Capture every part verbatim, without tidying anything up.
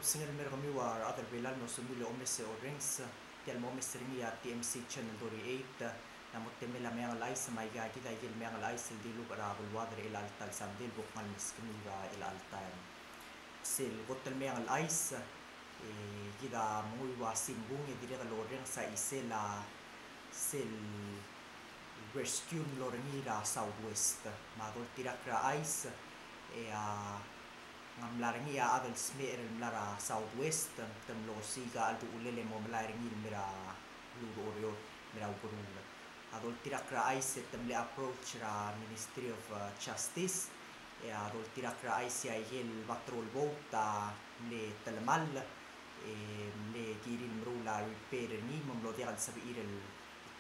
Osengel el mer kemiu a rechad er Belau el mlo sebechemiu el omes e orrenges. Tia el mo omes er ngii a T M C Channel thirty-eight. Ng mo temel a Meang el Chais, me aika kid a ikel meang el chais el dilubech er a beluad er chelecha el ta el sandei el bo kngai el meskemiu er a chelecha el taem. Sel kot el meang el chais, e kid a menguiu a simbung e dirrek el orrenges a chisel a sel rescue el mlo er ngii er a Southwest. Me a doltirakl er a chais, e a ng mla er ngii a chad el smecher el mla er a Southwest, te mlo osiik a chelduchulel e mo melai er ngii el mer a beluu er Oreor, mer a Ukeruul. A doltirakl er a chais e te mle approach er a Ministry of, uh, Justice, e a doltirakl er a chais e a ikel patrol boat a mle telemall, e mle kirir el meruul a repair er ngii me ng mlo diak el sebechir el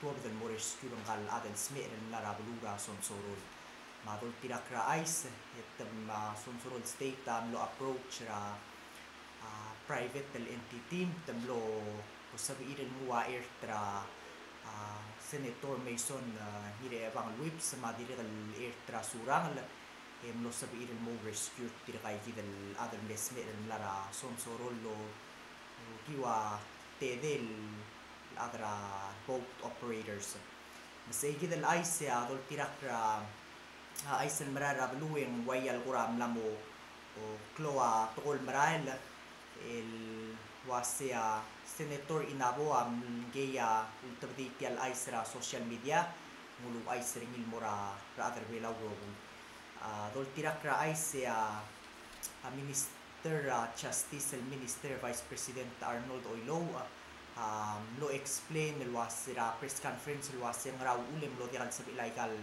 tuobed el mo rescue er ngka el chad el smecher el mla er a beluu er a Sonsorol. Me a doltirakl er a chais, e te mla Sonsorol State a mlo approach er a, a, private el entity, te mlo sebechir el nguu a ert er a, a, Senator Mason, a, Ngirchechebangel Whipps, me a dirrek el ert er a Surangel, e mlo sebechir el mo rescue er tirka kid el chad el mle smecher el mla er a Sonsorol el okiu a tedei el chad er a boat operators. Me sei kid el chais e a doltirakl er a, a, chais el merael er a beluu e ng ua ia el kora mla mo, o, klou a tekoi el merael el uase a Senator Inabo a mle ngii a ultebedii tia el chais er a social media, ng uluuchais er ngii el mo er a rechad er Belau el rokui. A doltirakl er a chais e a, a Minister er a Justice el Minister Vice President Arnold Oilouch a, a mlo explain el uase er a press conference el uase ngera uchul e mlo diak el sebechel aika el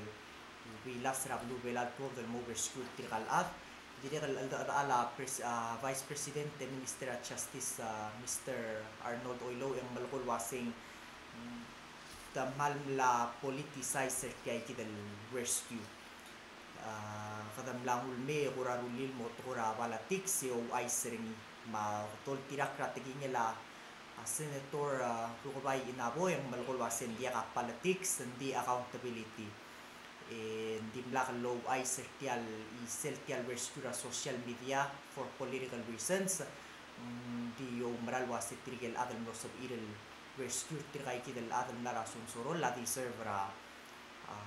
bilas er a beluu er Belau el tuobed el mo rescue er tirka el chad. Dirrek el cheldechedechal a pres-, a Vice President e Minister er a Justice, a Mister Arnold Oilouch e ng melekoi el uaseng, mm, te kmal mla politicize er tia kid el rescue. A, kede mla nguu el mei e kora rullii el mo tekoi er a politics e ouchais er ngii. Me a doltirakl er a tekingel a, a Senator, a, Rukebai Inabo e ng melekoi el uaseng ng diak a politics, ng di accountability. E ng dimlak louchais er tia el, chisel tia el rescue er a social media for political reasons. Ng di oumera el uase tirke el chad el mlo sebechir el rescue er tirka kid el chad el mla er a Sonsorol a deserve er a, a,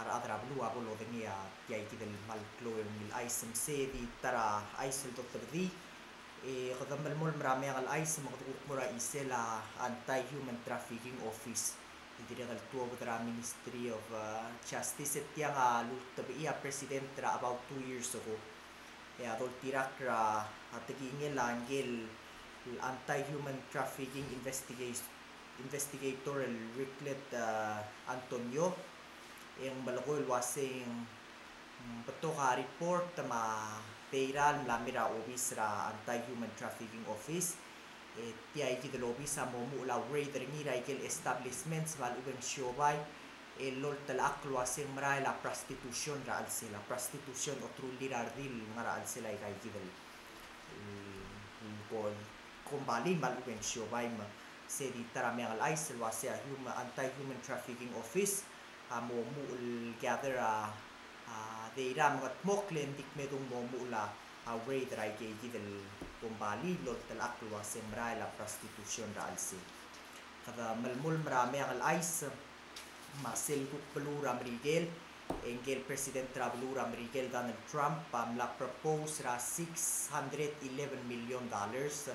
a rechad er a beluu a bo lodengei a tia kid el kmal klou el ungil chais. Me sei di ta er a chais el dotebedii. E kede melemolem er a Meang el Chais me kede kuk mo er a chisel a Anti-Human Trafficking Office. E dirrek el tuobed er a Ministry of, uh, Justice e tiang a lultebechii a president er a about two years ago. E a doltirakl er a tekingel a ngike el Anti-Human Trafficking Investiga-, Investigator el Ricklet, uh, Antonio, e ng melekoi el uaseng ng betok a report me a data el mla mei er a obis er a Anti-Human Trafficking Office. E tia kid el obis a mo omuchel a raid er ngii er a ikel establishments me a lechub e ng siobai el oltelechakl el uaseng merael a prostitution er a chelsel, a prostitution, oterulir a redil el ngar er a chelsel aika kid el, el, el ko-, kombalii me a lechub e ng siobai. Me sei di ta er a Meang el Chais el uasei a human, Anti-Human Trafficking Office a mo omuchel el gather a, a data me a kldmokl e ng di kmedung mo omuchel a, a raid er aike kid el kombalii el oltelechakl el uaseng merael a prostitution er a chelsel. Kede melemolem er a Meang el Chais. Me sel kuk beluu er a Merikel, e ngike el president er a beluu er a Merikel Donald Trump a mla propose er a six hundred eleven million dollars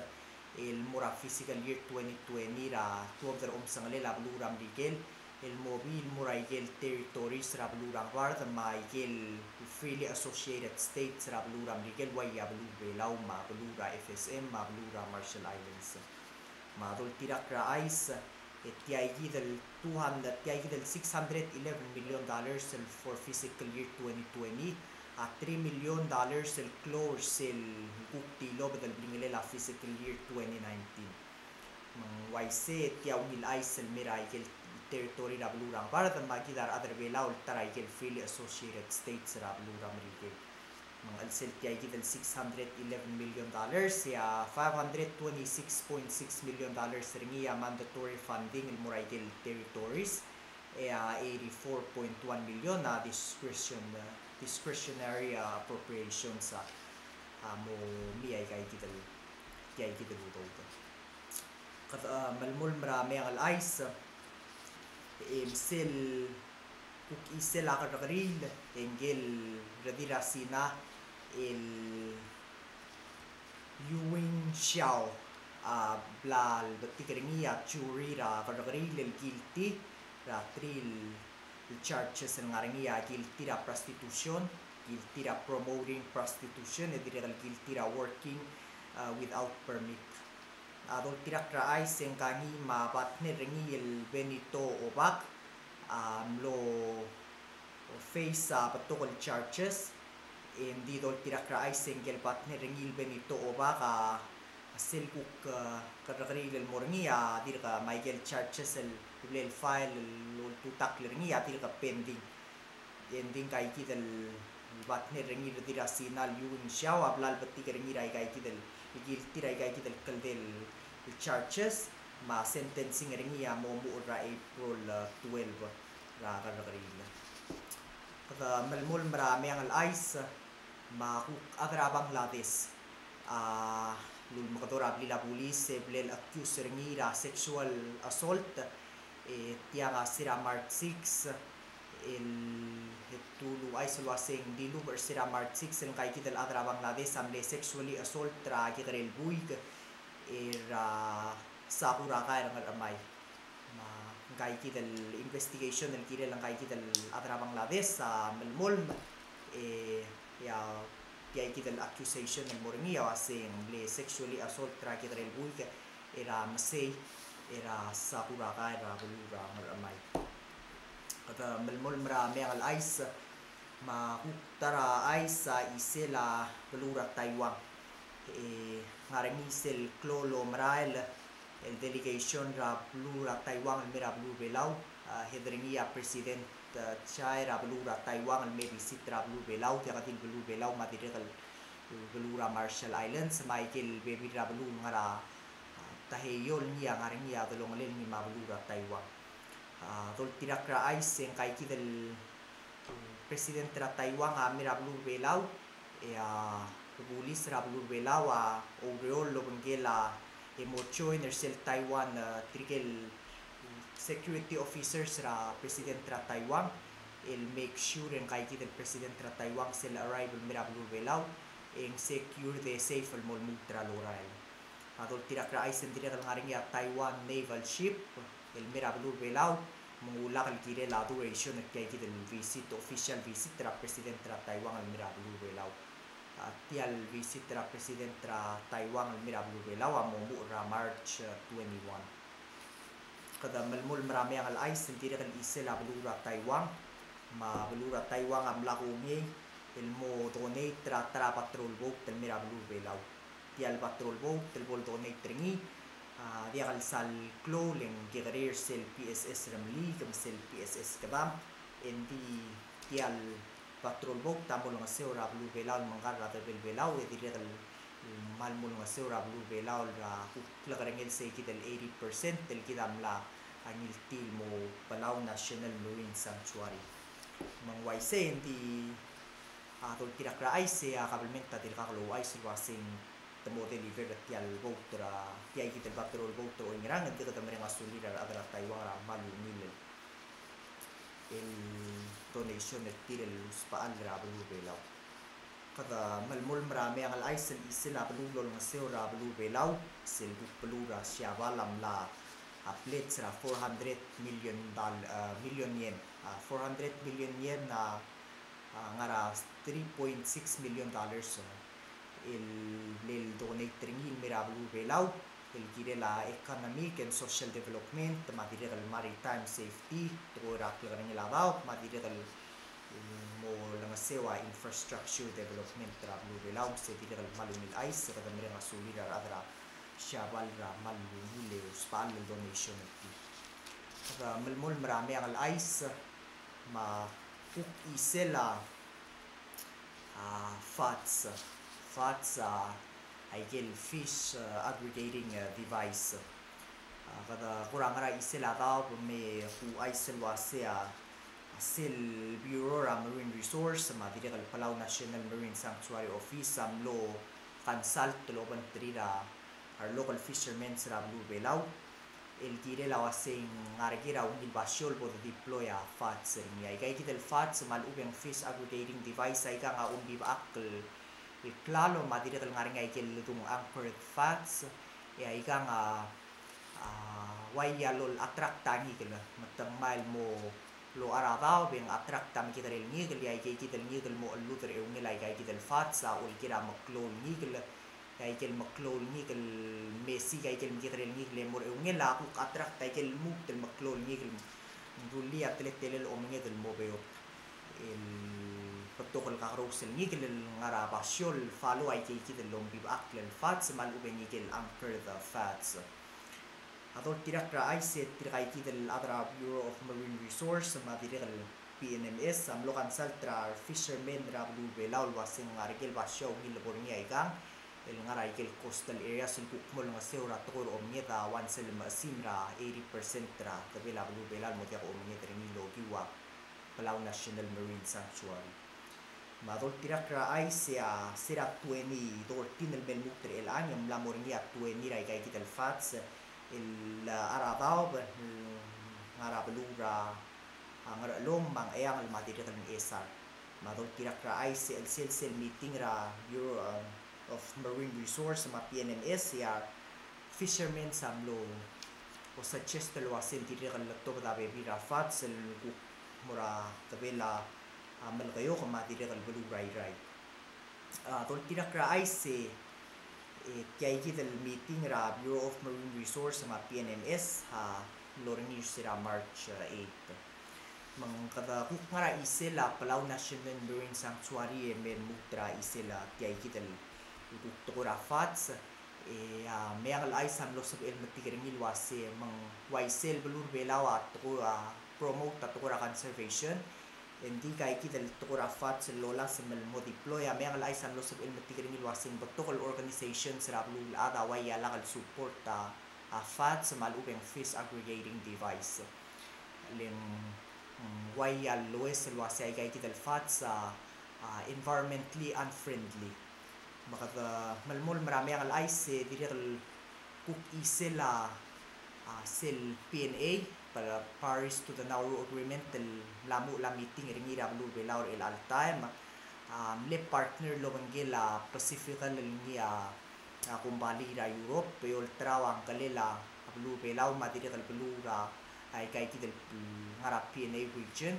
el mo er a fiscal year twenty twenty er a tuobed er a omsengelel a beluu er a Merikel el mo bii el mo er a ikel territories er a beluu er a Ngebard me a ikel freely associated states er a beluu er a Merikel, ua ia beluu er a Belau me a beluu er a F S M me a beluu er a Marshall Islands. Me a doltirakl er a chais, e tia kid el two hundred, tia kid el six hundred eleven million dollars el for fiscal year twenty twenty, a three million dollars el klou er sel kuk tilobed el blingelel a fiscal year twenty nineteen. Me ng uaisei e tia ungil chais el mei er a ikel territory er a beluu er a Ngebard me a kid a rechad er a Belau el ta er a ikel freely associated states er a beluu er a Merikel. Me ng chelsel tia kid el six hundred eleven million dollars, e a five hundred twenty-six point six million dollars er ngii a mandatory funding el mo er a ikel territories, e a eighty-four point one million a discretion, discretionary, a, appropriations a, a mo mei aika kid el tia ikid el udoud. Kede, a, melemolem er a Meang el Chais, e sel kuk chisel a kerrekeriil, e ngike el redil er a Sina, el Yuwing Xiao, a bla lebetik er ngii a jury er a kerrekeriil el guilty er a three el charges el ngar er ngii a guilty er a prostitution, guilty er a promoting prostitution, e dirrek el guilty er a working, uh, without permit. A doltirakl er a chais e ngka ngii me a partner er ngii el Benito Obak a mlo face a betok el charges, e ng di doltirakl er a chais e ngike el partner er ngii el Benito Obak a sel kuk, uh, kerrekeriil el mo er ngii a dirk, uh, me aike el charges el bla lefile el oltutakl er ngii a dirk pending. E ng di ngka ikid el partner er ngii el redil er a Sina el Yuwing Xiao a bla lebetik er ngii er aika ikid el guilty er aika ikid el kldei el charges, me a sentencing er ngii a mo omuchel er a April, uh, twelve er a kerrekeriil. Kede melemolem er a Meang el Chais, me a kuk chad er a Bangladesh a lulemekedo er a blil a bulis e bla le accuse er ngii er a sexual assault, e tiang a se er a March six, el, e te uluuchais el uasei ng dilubech er se er a March six el ngka ikid el chad er a Bangladesh a mle sexually assault er a kekerei el buik er a Sakura Kai er a Ngerchemai. Me ngka ikid el investigation el kirel ngka ikid el chad er a Bangladesh a melemolem, e, e a tia ikid el accusation el mo er ngii a uasei ng mle sexually assault er a kekerei el buik er a mesei er a Sakura Kai er a beluu er a Ngerchemai. Kede melemolem er a Meang el Chais, me a kuk ta er a chais a chisel a beluu er a Taiwan. E ngar er ngii sel klou el omerael el delegation er a beluu er a Taiwan el mei er a beluu er a Belau, a head er ngii a President, a, Tsai er a beluu er a Taiwan el me visit er a beluu er a Belau, diak di el beluu er a Belau me a dirrek el beluu er a Marshall Islands, me aike el bebil er a beluu el ngar er a, a, Taiheio el ngii a ngar er ngii a delongelel ngii me a beluu er a Taiwan. A doltirakl er a chais e ngka ikid el President er a Taiwan a mei er a beluu er a Belau, e a rebulis er a beluu er a Belau a oureor el obengkel a e mo join er sel Taiwan, e, tirke el security officers er a President er a Taiwan el make sure e ngka ikid el President er a Taiwan sel arrive el mei er a beluu er a Belau e ng secure e safe el mo lmuut er a lorael. A doltirakl er a chais e ng dirrek el ngar er ngii a Taiwan naval ship el mei er a beluu er a Belau, me ng ulak el kirel a duration er tia ikid el visit, official visit er a President er a Taiwan el mei er a beluu er a Belau. A tia el visit er a President er a Taiwan el mei er a beluu er a Belau a mo omuchel er a March, e, twenty-one. Kede melemolem er a Meang el Chais, e ng dirrek el chisel a beluu er a Taiwan, me a beluu er a Taiwan a mla kongei el mo donate er a ta er a patrol boat el mei er a beluu er a Belau. Tia el patrol boat el bo le donate er ngii a diak el sal klou el ng kekerei er sel P S S Remeliik me sel P S S Kedam, e ng di tia el patrol boat a mo olengeseu er a beluu er a Belau el mengkar er a debel Belau, e dirrek el kmal mo olengeseu er a beluu er a Belau er a kuk klekerengel se kid el eighty percent el kid a mla ngiltii el mo Palau National Marine Sanctuary. Me ng uaisei e ng di a doltirakl er a chais e a kabelment a dirkak louchais el uasei te mo deliver er tia el boat er a, tia ikid el patrol boat er oingerang, e ng di kede mereng a sulir a rechad er a Taiwan er a kmal ungil el donation er tir el usbechall er a beluu er a Belau. Kede melemolem er a Meang el Chais el chisel a beluu el olengeseu er a beluu er a Belau, sel kuk beluu er a Siabal a mla a pledge er a four hundred million dol-, e, million yen. A four hundred million yen a a ngar er a three point six million dollars, e, el, el donate er ngii el mei er a beluu er a Belau el kirel a economic and social development, me a dirrek el maritime safety, tekoi er a klekerengel a daob, me a dirrek el, mm, mo olengeseu a infrastructure development er a beluu er a Belau, me se dirrek el kmal ungil chais, e kede mereng a sulir a rechad er a Siabal er a kmal ungil el usbechall el donation er tir. Kede melemolem er a Meang el Chais, me a kuk chisel a, a, FADS, FADS, a, aike el fish, a, aggregating, a, device. A, kede kora ngar er a chisel a daob me kuchais el uasei a, a sel Bureau er a Marine Resource, me a dirrek el Palau National Marine Sanctuary Office, a mlo consult el obengterir a a re local fishermen er a beluu er a Belau el kirel a uasei ng ngar er ngii er a ungil basio el bo de deploy a fats er ngii. Aika ikid el fats me a lechub e ng fish aggregating device, aikang a ombibechakl el klalo me a dirrek el ngar er ngii a ikel ledung anchored fats, e aikang a a, uaia lol attract a ngikel, me te ngmai el mo locha er a daob e ng attract a mekekerei el ngikel, e aika ikid el ngikel el mo chelluder er a eungel aika ikid el fats a olekir a meklou el ngikel, e aikel meklou el ngikel, mesiik aikel mekekerei el ngikel e mo er a eungel a kuk attract aikel lmuut el meklou el ngikel, ng rullii a teletelel omenged el mo beot el betok el kakerous el ngikel el ngar er a basio el follow aika ikid el ombibechakl el fats me a lechub e ng ikel anchored fats. A doltirakl er a chais e tirka ikid el chad er a Bureau of Marine Resource me a dirrek el P N M S a mlo consult er a fishermen er a beluu er a Belau el uasei ng ngar er ngii el basio a ungil el bo er ngii aikang el ngar er a ikel coastal areas el kuk mo olengeseu er a tekoi er a omenged a uaisei el mechesim er a eighty percent er a debel a beluu er a Belau el mo diak a omenged er ngii el okiu a Palau National Marine Sanctuary. Me a doltirakl er a chais e a se er a twenty thirteen el me lmuut er chelechang e ng mla mo er ngii a twenty er aika ikid el fats el, a, ngar er a daob, ngar er a beluu er a, a, Ngerchelong me a Ngcheangel me a dirrek el Ngchesar. Me a doltirakl er a chais e chelsel sel meeting er a Bureau, a, of Marine Resource me a P N M S e a fishermen a mlo, o, suggest el uasei ng dirrek el letobed a bebil er a fats el kuk mo er a debel a, a, Melekeok me a dirrek el beluu er a Irrai. A, doltirakl er a chais e, e, tia ikid el meeting er a Bureau of Marine Resource me a P N M S a mlo er ngii er se er a March, a, eight. Me ng kede kuk ngar er a chisel a Palau National Marine Sanctuary e me lmuut er a chisel a tia ikid el kuk tekoi er a fats, e, a, Meang el Chais a mlo sebechel metik er ngii el uasei me ng uaisei el beluu er a Belau a tekoi, a, promote a tekoi er a conservation, e ng di aika ikid el tekoi er a fats el lolasem el mo deploy a Meang el Chais a mlo sebechel metik er ngii el uasei ng betok el organizations er a beluulechad a uaia lak el support a, a fats me a lechub e ng fish aggregating device. Le ng, mm, uaia loes el uasei aika ikid el fats a, a, environmentally unfriendly. Me kede melemolem er a Meang el Chais e dirrek el kuk chisel a, a, sel P N A, Pa-, Parties to the Nauru Agreement el mla muchel a meeting er ngii er a beluu er a Belau er chelecha el taem, a, mle partner el obengkel a Pacifical el ngii a, a, kombalii er a Europe, e olterau a ngkelel a beluu er a Belau me a dirrek el beluu er a, a, aika ikid el ngar er a P N A region,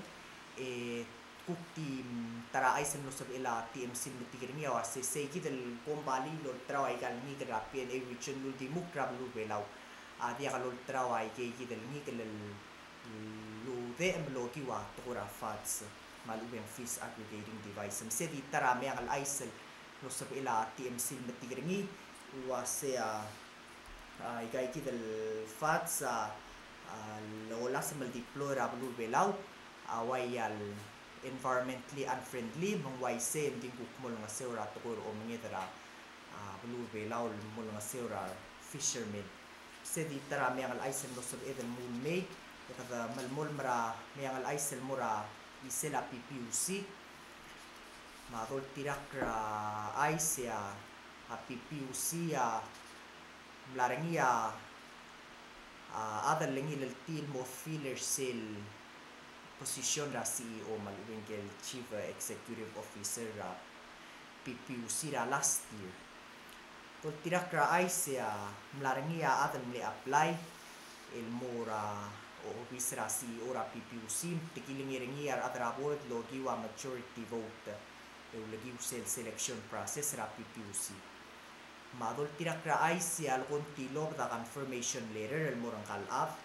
e kuk di, mm, ta er a chais el mlo sebechel a T M C el metik er ngii a uasei sei kid el kombalii el olterau aika el ngikel er a P N A region el uldimukl er a beluu er a Belau a diak lolterau aika ikid el ngikel el, el, el udechem el okiu a tekoi er a fats me a lechub e ng fish aggregating device. Me sei di ta er a Meang el Chais el mlo sebechel a T M C el metik er ngii el uasei a a, aika ikid el fats a, a, lolasem el deploy er a beluu er a Belau a uaia el environmentally unfriendly, me ng uaisei e ng di kuk mo olengeseu er a tekoi er a omenged er a, a, beluu er a Belau el mo olengeseu er a fishermen. Sei di ta er a Meang el Chais el mlo sebeched el mle mei, e kede melemolem er a Meang el Chais el mo er a chisel a P P U C. Me a doltirakl er a chais e a, a P P U C a mla er ngii a, a, chad el ngileltii el mo fill er sel position er a C E O me a lechub e ng ikel Chief Executive Officer er a P P U C er a last year. Doltirakl er a chais e a mla er ngii a chad el mle apply el mo er a obis er a C E O er a P P U C, me te kilengei er ngii a rechad er a board el okiu a majority vote e ulekiu sel selection process er a P P U C. Me a doltirakl er a chais e a leko ng tilobed a confirmation letter el mo er ngka el chad.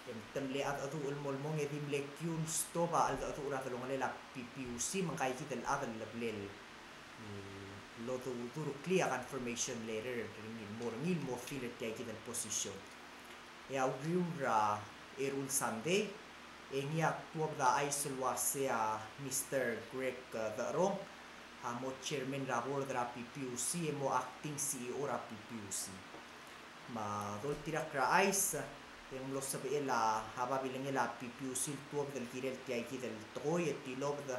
E te mle cheldecheduch el mo el mong e di mle kiu el stob a cheldecheduch er a delongelel a P P U C me ngka ikid el chad el leblel, mm, lodu-, duruklii a confirmation letter er ngii el mo er ngii el mo fill er tia ikid el position. E a uriul er a eru el sandei e ngii a tuobed a chais el uasei a Mister Greg, e, Decherong a mo chairman er a board er a P P U C e mo acting C E O er a P P U C. Me a doltirakl er a chais e ng mlo sebechel a babilengel a P P U C el tuobed el kirel tia ikid el tekoi e tilobed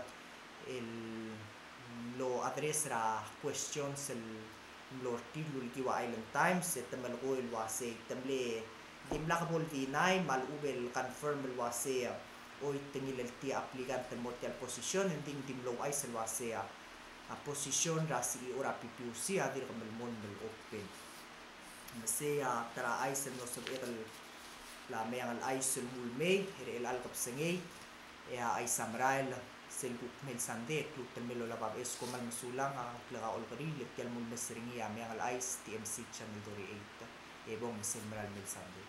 el mlo address er a questions el mlo er tir el ulekiu a Island Times, e te melekoi el uasei te mle dimlak bo el deny me a lechub e confirm el uasei, oi, te ngileltii a applicant el mo er tia el position, e ng di ng di mlo ouchais el uasei a position er a C E O er a P P U C a dirk melemolem el open. Me sei a ta er a chais el mlo sebechek el a Meang el Chais el mul mei er chelecha el kebesengei, e a chais a merael sel kuk mei el sandei, e te lmuut el mei el olab a beches. Kom kmal mesulang, a Ngklek a Olkeriil, e tia el mul mes er ngii a Meang el Chais, T M C Channel thirty-eight. E bong, me sel merael mei el sandei.